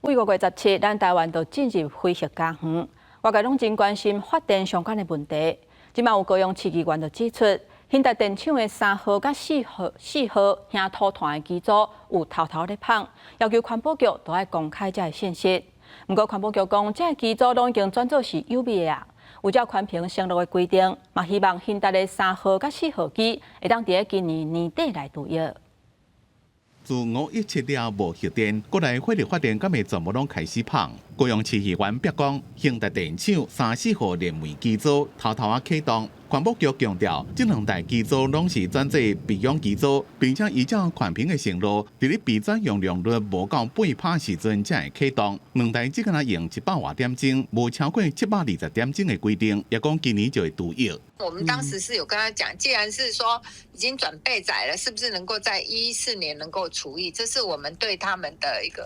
為5月17，咱台灣就進入非核家園，外界攏真關心發電相關的問題。這馬有高雄市議員就指出，興達電廠的3號佮4號瓦土炭的機組有偷偷咧麭，要求環保局都愛公開這个信息。毋過環保局講，這个機組攏已經轉做是有備的啊，有照環評承諾的規定，嘛希望興達的3號佮4號機會當佇今年年底來除役。自517了無核電，國內火力發電敢會全部攏開始麭？高雄市議員表講，興達電廠三四號燃煤機組偷偷仔啟動，環保局強調，這兩台機組攏是轉做備用機組，並且依照環評的承諾，佇咧備轉容量率無到8趴時陣才會啟動。兩台只敢若用一百外點鐘，無超過720點鐘的規定，也講今年就會除役。我們當時是有跟他講，既然是說已經轉備載了，是不是能夠在14年能夠除役？這是我們對他們的一個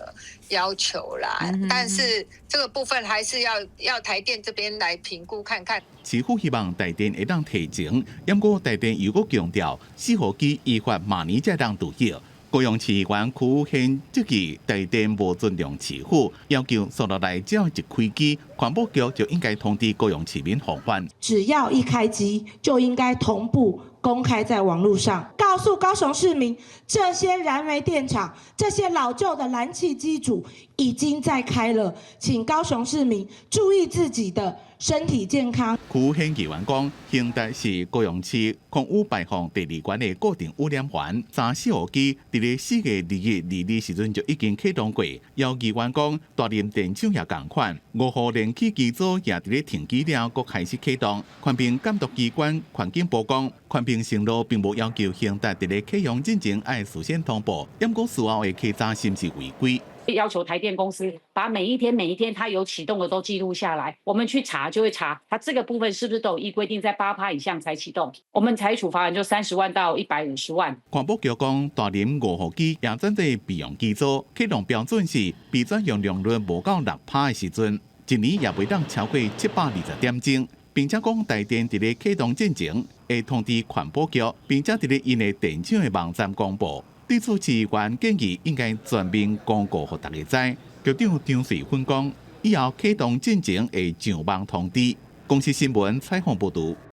要求啦。但是這個部分還是要台電這邊來評估看看。市府希望台電會當提前，毋過台電又閣強調，4號機依法明年才當除役。高雄市議員柯宇軒質疑台電無尊重市府，要求紲落來只要一開機，環保局就應該通知高雄市民防範。只要一開機，就應該同步公開在網路上，告訴高雄市民，這些燃煤電廠、這些老舊的燃氣機組已經在開了，請高雄市民注意自己的身體健康。柯宇軒議員講，興達是高雄市空污排放第二關的固定污染源，三四號機佇咧4月21、22時陣就已經啟動過。姚議員講，大林電廠也仝款，5號燃氣機組也佇咧停機了，閣開始啟動。環評監督機關環境部講，環評承諾並無要求興達佇咧啟用進前愛事先通報，毋過事後的稽查是毋是違規？要求台電公司把每一天每一天它有啟動的都記錄下來，我們去查就會查，它這個部分是不是都有依規定在8趴以上才啟動？我們採處罰款就30萬到150萬。環保局講，大林5號機也轉做備用機組，啟動標準是備轉容量率無到6趴的時陣，一年也袂當超過720點鐘。並且講台電佇咧啟動進前會通知環保局，並且佇咧𪜶的電廠的網站公布。對此，市議員建議應該全面公告予大家知。局長張瑞芬講，以後啟動進前會上網通知。公視新聞採訪報導。